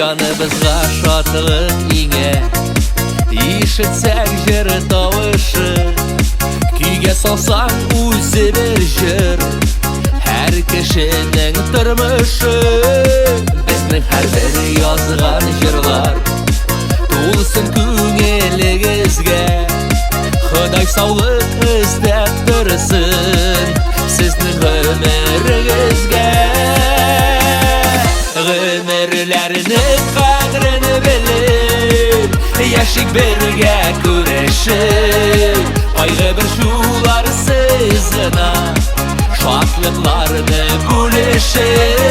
Җаныбызга шатлык иңә. Ишетсәң җыр тавышы, көйгә салсаң үзе бер җыр. Һәр кешенең тормышы. Безнең һәрбер язган җырлар тулсын күңелегезгә. Ходай саулык өстәп торсын сезнең гомерегезгә. Гомерләрнең кадерен белеп, яшик бергә күрешеп, кайгы борчуларсыз гына шатлыкларны бүлешеп.